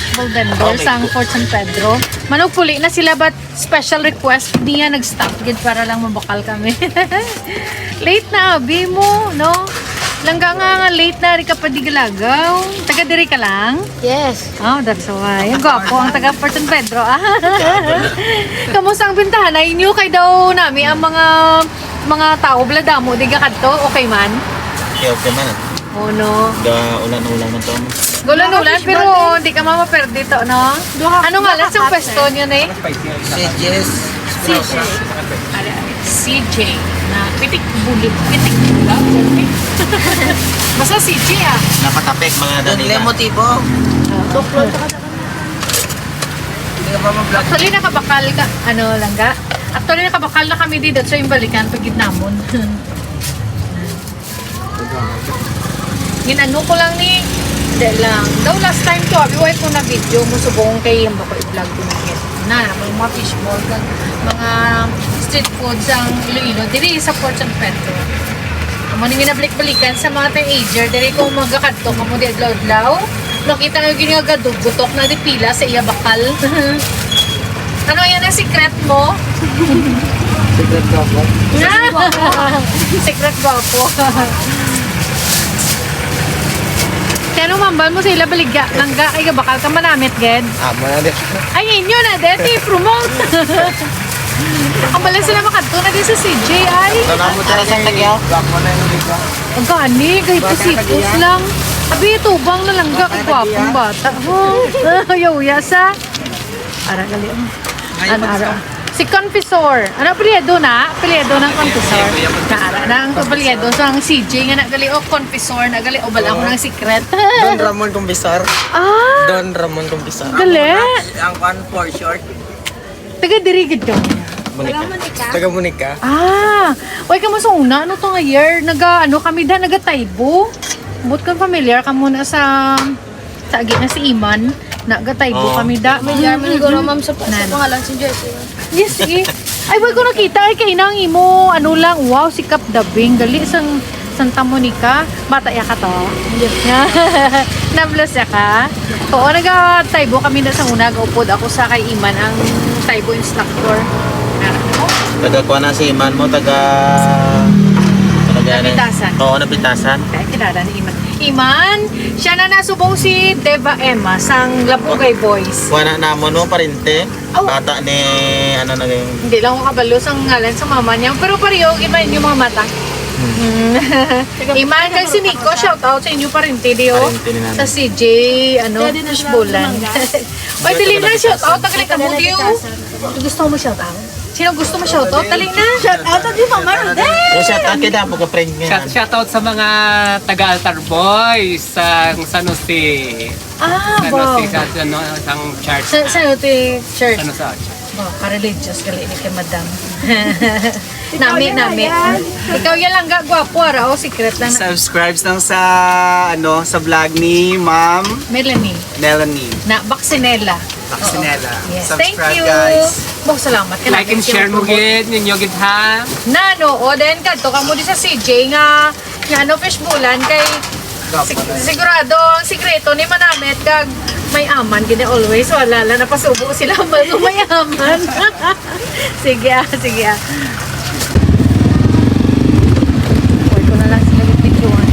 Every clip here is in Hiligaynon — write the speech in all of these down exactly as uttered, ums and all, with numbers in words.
Vegetable vendor sang Fort San Pedro. Manugpuli na sila, but special request niya nag-stop gid para lang mabakal kami. Late na abi mo, no? Langga nga, nga late na, di ka pa di galagaw. Taga diri ka lang? Yes. Oh, that's why. Ang gwapo ang taga Fort San Pedro, ah. Kamusta ang bintahan na inyo? Kay daw nami ang mga, mga tao, bala damo, di ka kadto? Okay man? Okay, okay man. Oh, no. Ga ulan-ulan man to, no? Ga ulan-ulan, pero di ka mamaperde to, no? Ano nga lang sa pwesto niyo, ni? Si Jess. Si Jess. C J na pitik bulit, pitik bulit. Basta C J, ah. Napatapik, mga Don Danila. Lemo Tibo. Hindi ka ba mag-vlog? Actually, nakabakal ka, ano, langga. Actually, nakabakal na kami dito, so yung balikan, pagid namon. Ginano ko lang ni, di lang. Daw last time to, abi, why ko na video mo subong kay yung bako i-vlog ko na yun. Na, mga, mga fishball, kag mga street food sa Iloilo, diri sa Fort San Pedro. Amo ni ginabalik-balikan sa mga teenager, diri kung magakadto ka mo di adlaw-adlaw, makita nga gini nga gadugutok na di pila sa iya bakal. Ano yan ang secret mo? Secret gwapo. Secret gwapo. Kaya nung mambal mo sa ila baligya, langga kay gabakal ka manamit, ged. Amo na din. Ay, inyo na din, i-promote. Ang bala sila makadto na din sa C J I. Nanamo tara sa Tagyaw. Gwapo na yung liga. Ang gani, gay Bata pusitos Tagyaw. Lang. Abi, tubang na langga kay gwapong bata. Oh, yaw-ya sa. Ara, gali mo. Ano, ara? Si Confessor. Ano apelyido na? Apelyido ng Confessor. Na, ara, na ang apelyido. So, ang C J nga nagali, o Confessor, nagali, o bala ko ng secret. Don Ramon Confessor. Ah! Don Ramon Confessor. Gali. Ang, ang kwan for short. Taga diri gid ka. Monica. Taga Monica. Ah! Uy, kamo sa una, ano to nga year? Naga, ano kami da, naga Taibo. But kung familiar ka muna sa Sa agi nga si Iman, nagataybo Oh. kami da. May Jarman siguro, ma'am, sa, sa Nan. Pangalan si Jesse. Yes, sige. Ay, wag ko nakita. Ay, kay nang imo, ano lang, wow, sikap dabing. Gali sang Santa Monica. Bata ya ka to? Yes. Nablos ya ka? Oo, nagataybo kami na sa una. Gaupod ako sa kay Iman, ang taybo instructor. Taga kuha na si Iman mo, taga, taga Napitasan. Oo, Napitasan. Ay, kilala ni Iman. Iman, siya na nasubong si Deva Emma sang Labugay Boys. Kuha na namon, no, parente. Oh. Bata ni, ano na yung Hindi lang ko kabalo sa ngalan sa mama niya. Pero pareho, iba yung mga mata. Hmm. Mm. Iman, kag si Nico, shout out sa inyo parente, di, oh. Parente ni nanay. Sa C J, ano, Pwede na sila Fishbowlan. Tumanggas. Oy, dali na, shout out, tagalika mo, di, oh. Gusto mo shout out? Sino gusto mo shout out? Dali na. Shout out to di Mama Rodel. Oh, shout out kay Dapo ka friend niya. Shout, shout out sa mga taga Altar Boys sa San Jose. Ah, San wow. Jose, sa, ano, sa church. Sa, sa Jose Church. San Jose Church. Wow, ka-religious gali ni kay Madam. Nami, nami. Ikaw yan lang, ga-, gwapo, ara, oh, secret lang na. Subscribe lang sa, ano, sa vlog ni Ma'am Melanie. Melanie. Na Baksinela. Baksinela. Oo. Yes. Thank you. Subscribe, guys. Bo, salamat ka Like na, and share mo, gid, ninyo, gid, ha? Na, no, o, then, kadto ka mo di sa C J nga, nga, ano, fishbowlan, kay Gwapo sig-, na. Sigurado, ang sikreto ni manamit, kag may aman, gid, always, wala lang, napasubo sila, bago may aman. Sige, ah, sige, ah. Huwag ko na lang sila bibidyoan.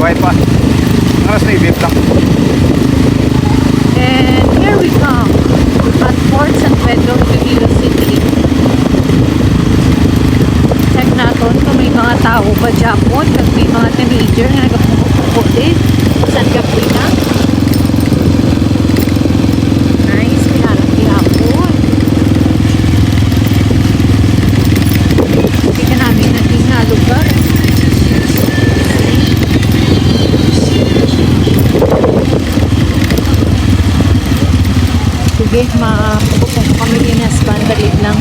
Bye pa. Alas nuebe lang. And here we come at Fort San Pedro, Iloilo City. Check naton kung may mga tawo ba dyan, kag may mga teenager nga nagapupo-pupo din. San Gabriel. Nice, may harap gihapon. Tingnan namin ang nga lugar. Sige, ma-, kami ni husband, dali lang.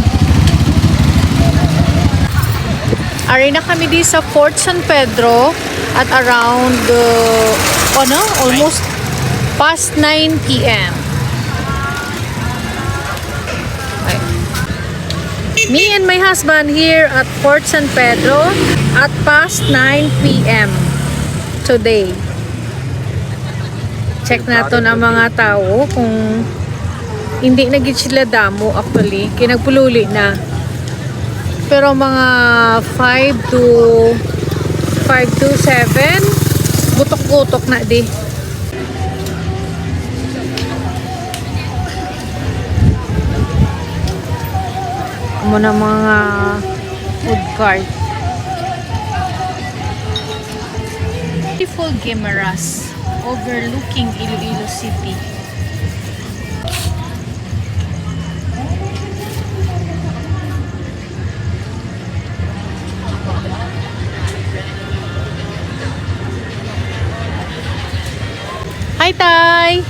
Ari na kami di sa Fort San Pedro at around, uh, ano, almost past nine p m. Ay. Me and my husband here at Fort San Pedro at past nine p m today. Check naton ang mga tawo kung hindi na gid sila damo, actually. Kay nagpululi na. Pero mga five to, five to seven, gutok-gutok na di. Amo na mga food cart. Beautiful Guimaras, overlooking Iloilo City. Hi, Tay!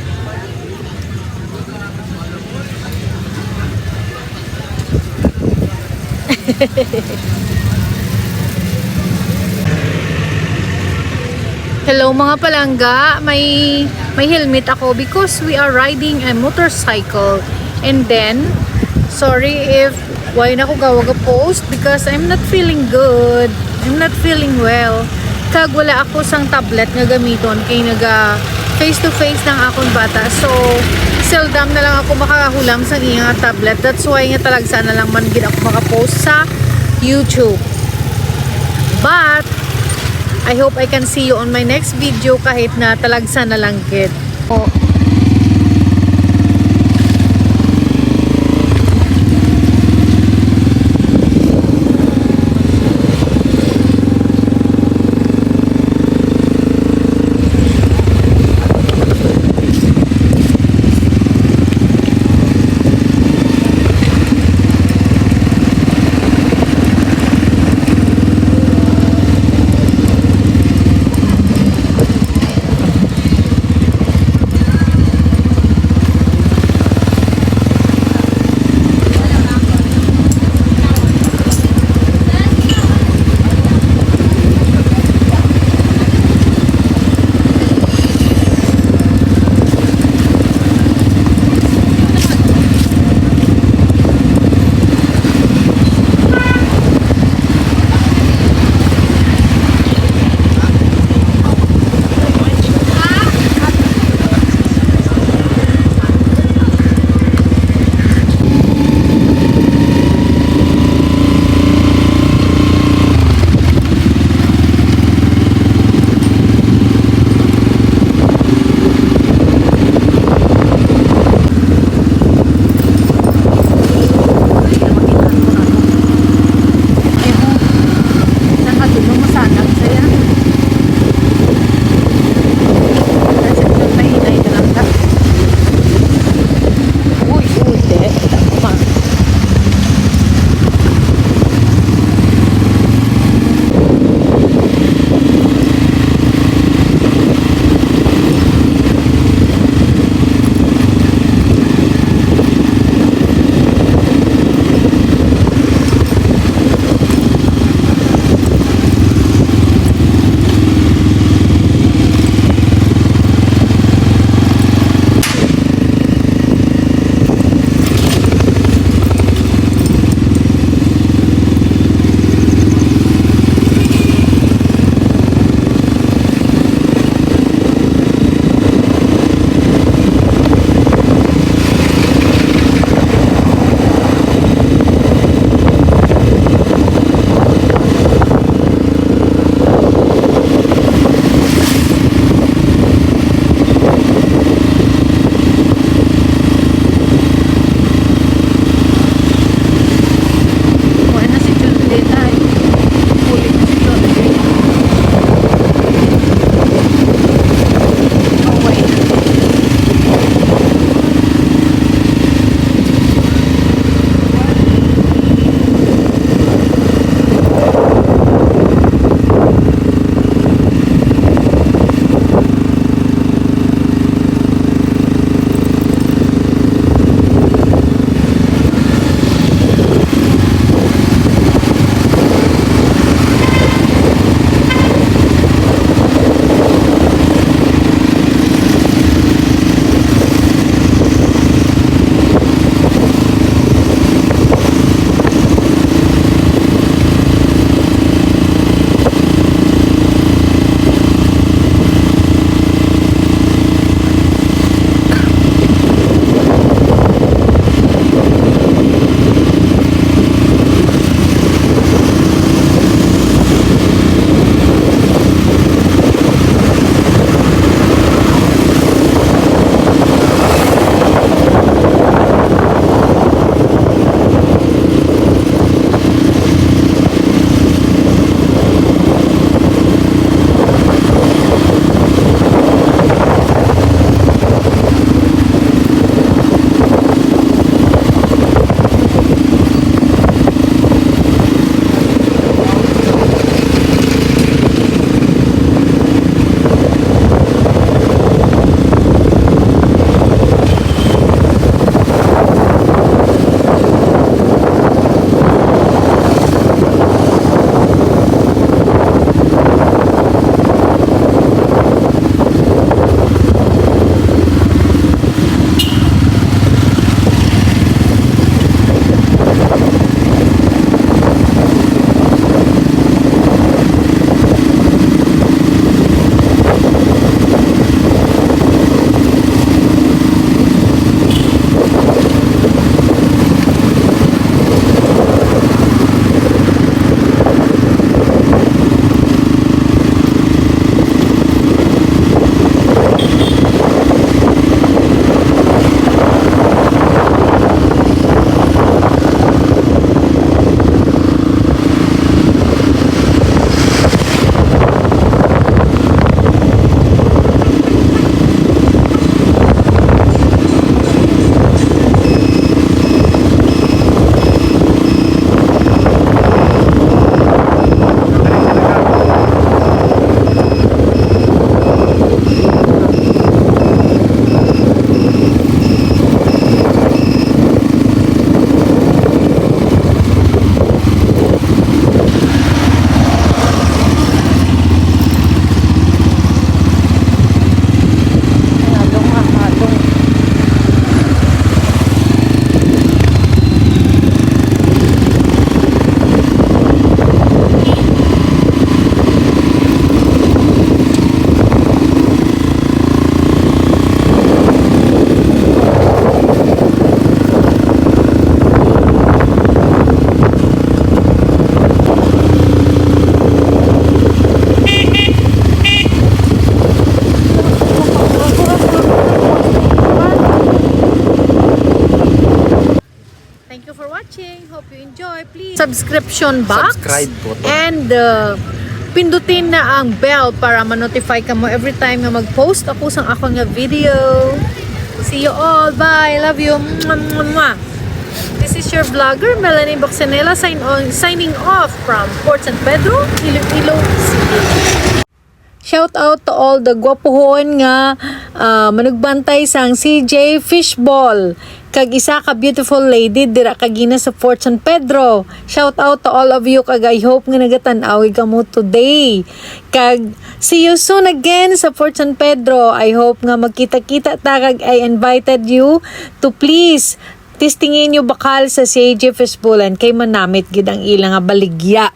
Hello, mga palangga. May, may helmet ako because we are riding a motorcycle. And then, sorry if wala na ko gawa ga post because I'm not feeling good. I'm not feeling well. Kag wala ako sang tablet nga gamiton kay naga face to face ng akon bata. So, seldom na lang ako makahulam sang iya nga tablet. That's why nga talagsa na lang man gid ako makapost sa YouTube. But, I hope I can see you on my next video kahit na talagsa na lang gid. Oh. Hope you enjoy. Please subscription box Subscribe button. And uh, pindutin na ang bell para ma-notify kamo every time nga mag-post ako sang ako nga video. See you all. Bye. Love you. Mwah, mwah, mwah. This is your vlogger, Melanie Boxenela, sign on, signing off from Port San Pedro, Iloilo City. Shout out to all the gwapuhon nga ah, manugbantay sang C J Fishball kag isa ka beautiful lady dira kagina sa Port San Pedro. Shout out to all of you kag I hope nga nagatan-aw kamo today. Kag see you soon again sa Port San Pedro. I hope nga magkita-kita ta kag I invited you to please testingin you bakal sa C J Fishball kay manamit gid ang ila nga baligya.